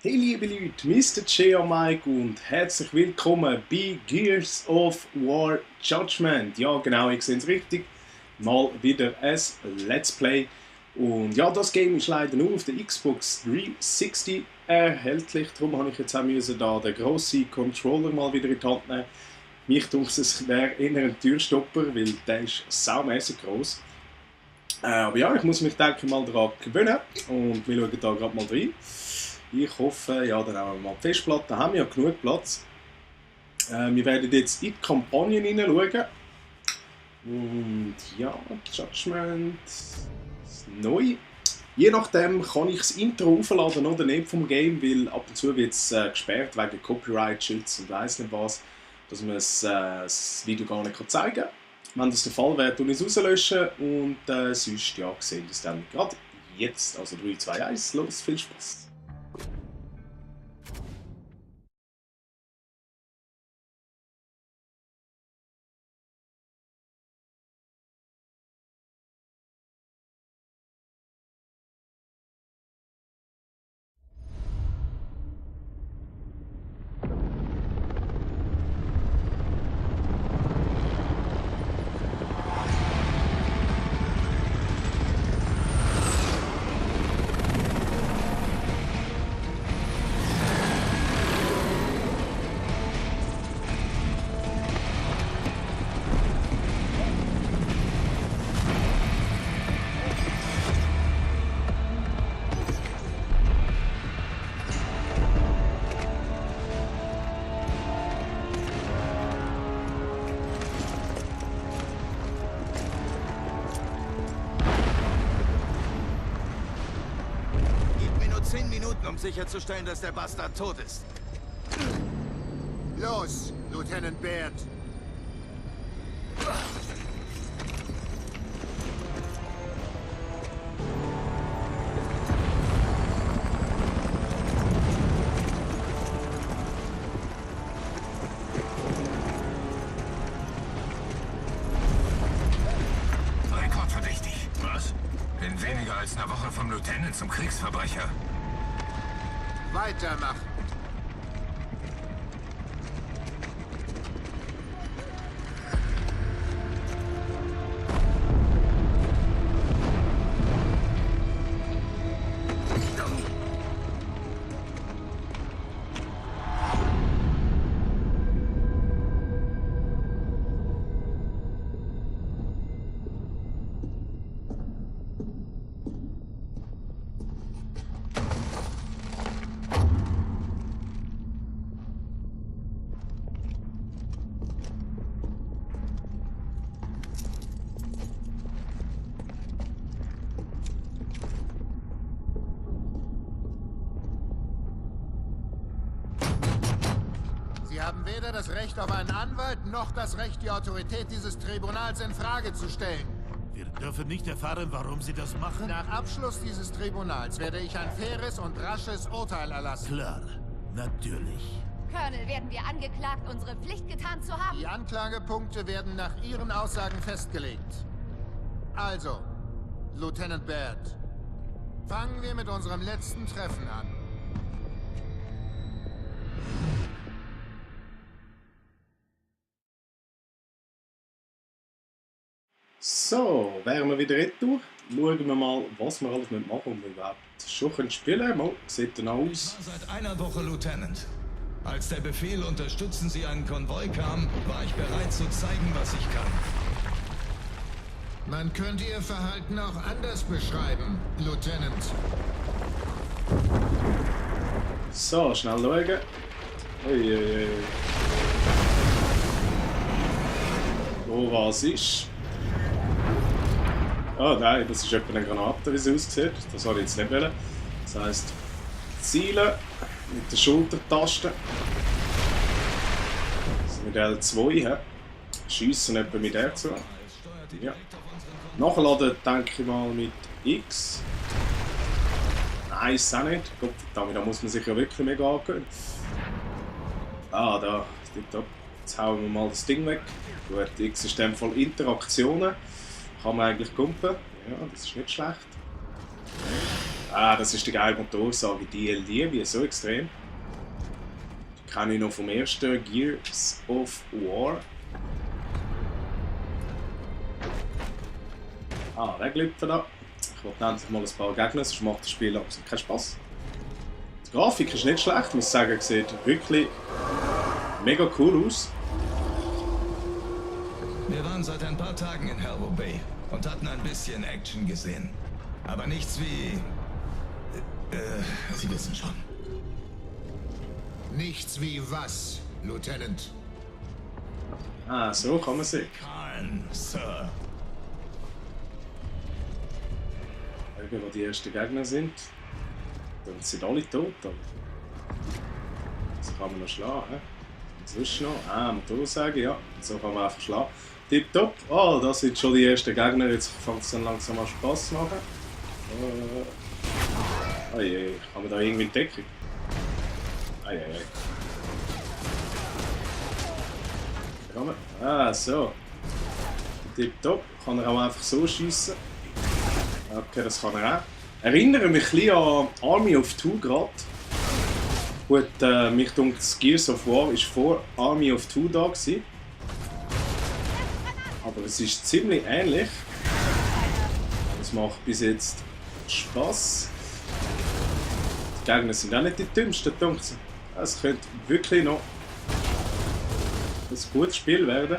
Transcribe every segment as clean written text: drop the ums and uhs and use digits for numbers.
Hey liebe Leute, Mr. J. Mike und herzlich willkommen bei Gears of War Judgment. Ja genau, ich sehe es richtig, mal wieder ein Let's Play. Und ja, das Game ist leider nur auf der Xbox 360 erhältlich, darum habe ich jetzt auch da den grossen Controller mal wieder in die Hand nehmen. Mich denkt es wäre eher ein Türstopper, weil der ist saumässig groß. Aber ja, ich muss mich denke mal daran gewöhnen und wir schauen da gerade mal rein. Ich hoffe, ja, dann haben wir mal die Festplatte, da haben wir ja genug Platz. Wir werden jetzt in die Kampagnen hineinschauen. Und ja, Judgment neu. Je nachdem kann ich das Intro aufladen oder nicht vom Game, weil ab und zu wird es gesperrt wegen Copyright-Schutz und weiss nicht was, dass man das Video gar nicht zeigen kann. Wenn das der Fall wäre, tue ich es rauslöschen und sonst ja, sehen wir es dann gerade jetzt. Also 3, 2, 1, los, viel Spaß! Um sicherzustellen, dass der Bastard tot ist. Los, Lieutenant Baird. Rekordverdächtig. Was? In weniger als einer Woche vom Lieutenant zum Kriegsverbrecher. Weitermachen. Sie haben weder das Recht auf einen Anwalt, noch das Recht, die Autorität dieses Tribunals in Frage zu stellen. Wir dürfen nicht erfahren, warum Sie das machen? Nach Abschluss dieses Tribunals werde ich ein faires und rasches Urteil erlassen. Klar, natürlich. Colonel, werden wir angeklagt, unsere Pflicht getan zu haben? Die Anklagepunkte werden nach Ihren Aussagen festgelegt. Also, Lieutenant Baird, fangen wir mit unserem letzten Treffen an. So, wären wir wieder retour. Schauen wir mal, was wir alles machen müssen, um überhaupt schon spielen können. Mal, sieht dann aus. Ich war seit einer Woche Lieutenant. Als der Befehl "Unterstützen Sie einen Konvoi" kam, war ich bereit zu zeigen, was ich kann. Man könnte Ihr Verhalten auch anders beschreiben, Lieutenant. So, schnell schauen. Uiuiui. Wo was ist? Oh nein, das ist etwa eine Granate, wie sie aussieht. Das soll ich jetzt nicht wollen. Das heisst, zielen mit der Schultertaste. Das ist mit L2. He? Schiessen etwa mit R2. Ja. Nachladen denke ich mal mit X. Nein, ist es auch nicht. Gott, da muss man sich ja wirklich mega angehen. Ah, da. Jetzt hauen wir mal das Ding weg. Gut, X ist in dem Fall Interaktionen. Kann man eigentlich kumpen. Ja, das ist nicht schlecht. Ah, das ist die geile Motorsage. Die liebe ich so extrem. Die kenne ich noch vom ersten Gears of War. Ah, der glüpft da. Ich wollte endlich mal ein paar Gegner, sonst macht das Spiel absolut keinen Spaß. Die Grafik ist nicht schlecht, ich muss sagen, sieht wirklich mega cool aus. Wir waren seit ein paar Tagen in Helvo Bay und hatten ein bisschen Action gesehen. Aber nichts wie... Sie wissen schon. Nichts wie was, Lieutenant? Ah, so kann man sehen. Kahn, Sir. Wo die ersten Gegner sind. Dann sind alle tot. Aber so kann man noch schlagen. Und sonst noch. Ah, Motorsage, ja. So kann man einfach schlagen. Tipptopp. Oh, das sind schon die ersten Gegner. Jetzt fängt es dann langsam an Spaß zu machen. Oh je, haben wir da irgendwie in Deckung? Ah, so. Tipptopp. Kann er auch einfach so schiessen. Okay, das kann er auch. Erinnere mich ein bisschen an Army of Two gerade. Gut, mich denkt, das Gears of War war vor Army of Two da gewesen. Aber es ist ziemlich ähnlich. Das macht bis jetzt Spaß. Die Gegner sind auch nicht die dümmsten, denkt sie. Es könnte wirklich noch ein gutes Spiel werden.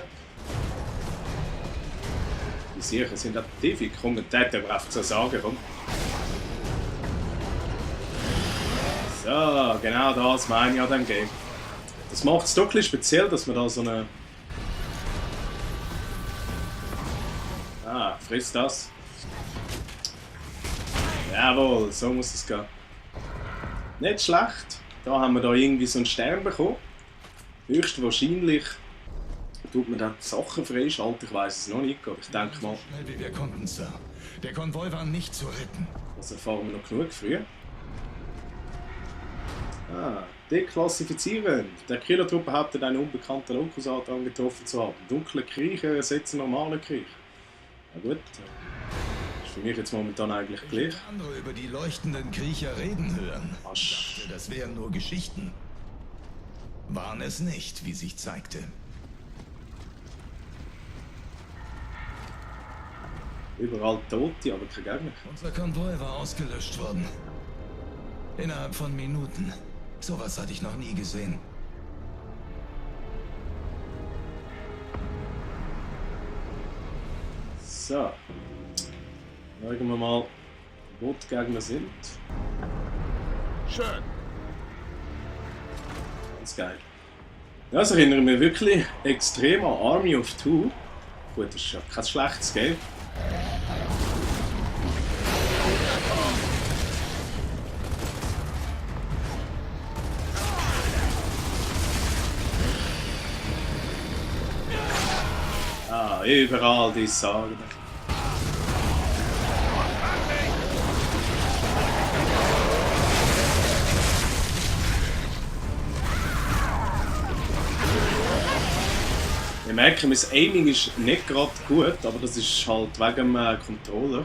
Die sicher sind auch tiefe Kommentare, aber einfach zu sagen, komm. So, genau das meine ich an diesem Game. Das macht es doch ein bisschen speziell, dass man da so eine... Ah, frisst das. Jawohl, so muss es gehen. Nicht schlecht. Da haben wir da irgendwie so einen Stern bekommen. Höchstwahrscheinlich tut man dann Sachen freischalten, ich weiß es noch nicht, aber ich denke mal... Schnell wie wir konnten, Sir. Der Konvoi war nicht zu retten. Das erfahren wir noch genug früh. Ah, deklassifizieren. Der Killertrupp behauptet, einen unbekannten Lokusart angetroffen zu haben. Dunkle Kriecher ersetzen normale Kriecher. Na gut, ist für mich jetzt momentan eigentlich gleich. Andere über die leuchtenden Kriecher reden hören. Ich dachte, das wären nur Geschichten. Waren es nicht, wie sich zeigte. Überall Tote, aber kein Gegner. Unser Konvoi war ausgelöscht worden. Innerhalb von Minuten. Sowas hatte ich noch nie gesehen. So. Schauen wir mal, wo die Gegner sind. Schön. Ganz geil. Ja, das erinnert mich wirklich extrem an Army of Two. Gut, das ist ja kein schlechtes Game. Ah, überall die Sagen. Wir merken, mein Aiming ist nicht gerade gut, aber das ist halt wegen dem Controller.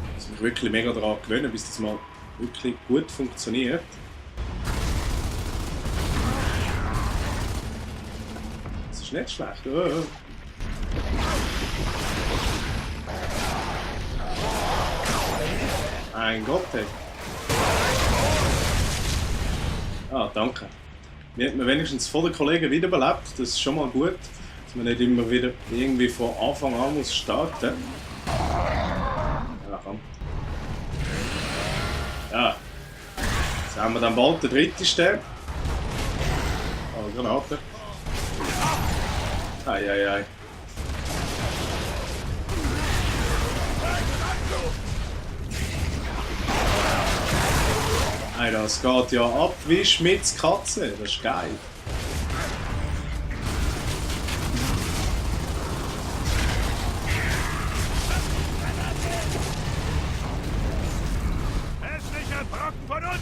Ich muss mich wirklich mega daran gewöhnen, bis das mal wirklich gut funktioniert. Das ist nicht schlecht. Oh. Mein Gott, ey. Ah, danke. Wir haben wenigstens vor den Kollegen wiederbelebt, das ist schon mal gut, dass man nicht immer wieder irgendwie von Anfang an muss starten. Ja, komm. Ja. Jetzt haben wir dann bald den dritten Stern. Oh, Granate. Eieiei. Hey, das geht ja ab wie Schmitz Katze, das ist geil. Hässlicher Brocken von uns!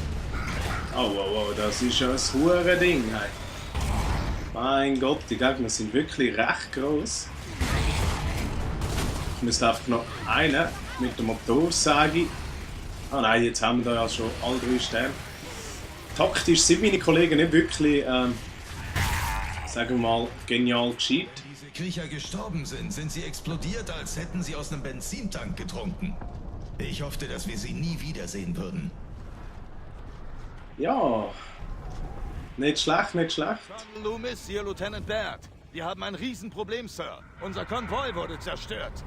Oh, das ist ja ein hure Ding. Hey. Mein Gott, die Gegner sind wirklich recht gross. Ich müsste einfach noch einen mit der Motorsäge Ah nein, jetzt haben wir da ja schon alle 3 Sterne. Taktisch sind meine Kollegen nicht wirklich, sagen wir mal, genial gescheit. Diese Kriecher gestorben sind, sind sie explodiert, als hätten sie aus einem Benzintank getrunken. Ich hoffte, dass wir sie nie wiedersehen würden. Ja, nicht schlecht, nicht schlecht. Colonel Loomis, hier Lieutenant Baird. Wir haben ein Riesenproblem, Sir. Unser Konvoi wurde zerstört.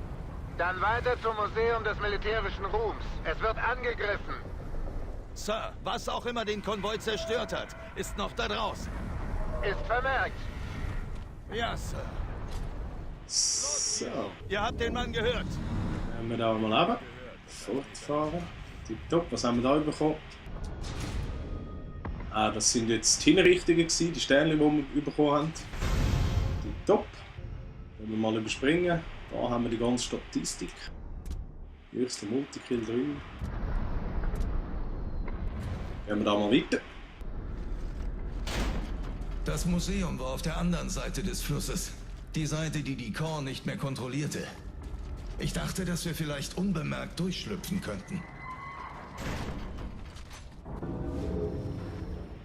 Dann weiter zum Museum des militärischen Ruhms. Es wird angegriffen. Sir, was auch immer den Konvoi zerstört hat, ist noch da draußen. Ist vermerkt. Ja, Sir. So, Ihr habt den Mann gehört. haben wir da mal runter. Fortfahren. Tipptopp, was haben wir da bekommen? Ah, das sind jetzt die Hinrichtungen gewesen, die Sterne, die wir bekommen haben. Tipptopp. Wenn wir mal überspringen. Da haben wir die ganze Statistik. Höchster Multikill 3. Gehen wir da mal weiter. Das Museum war auf der anderen Seite des Flusses. Die Seite, die die Corps nicht mehr kontrollierte. Ich dachte, dass wir vielleicht unbemerkt durchschlüpfen könnten.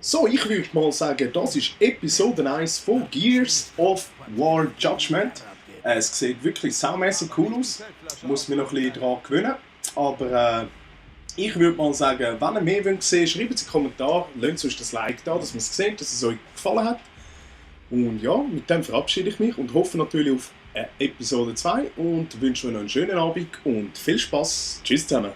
So, ich würde mal sagen, das ist Episode 1 von Gears of War Judgment. Es sieht wirklich saumässig cool aus. Ich muss mich noch ein bisschen daran gewöhnen. Aber ich würde mal sagen, wenn ihr mehr wollt sehen, schreibt es in den Kommentaren. Lasst uns das Like da, dass man es sieht, dass es euch gefallen hat. Und ja, mit dem verabschiede ich mich und hoffe natürlich auf Episode 2 und wünsche euch noch einen schönen Abend und viel Spaß. Tschüss zusammen.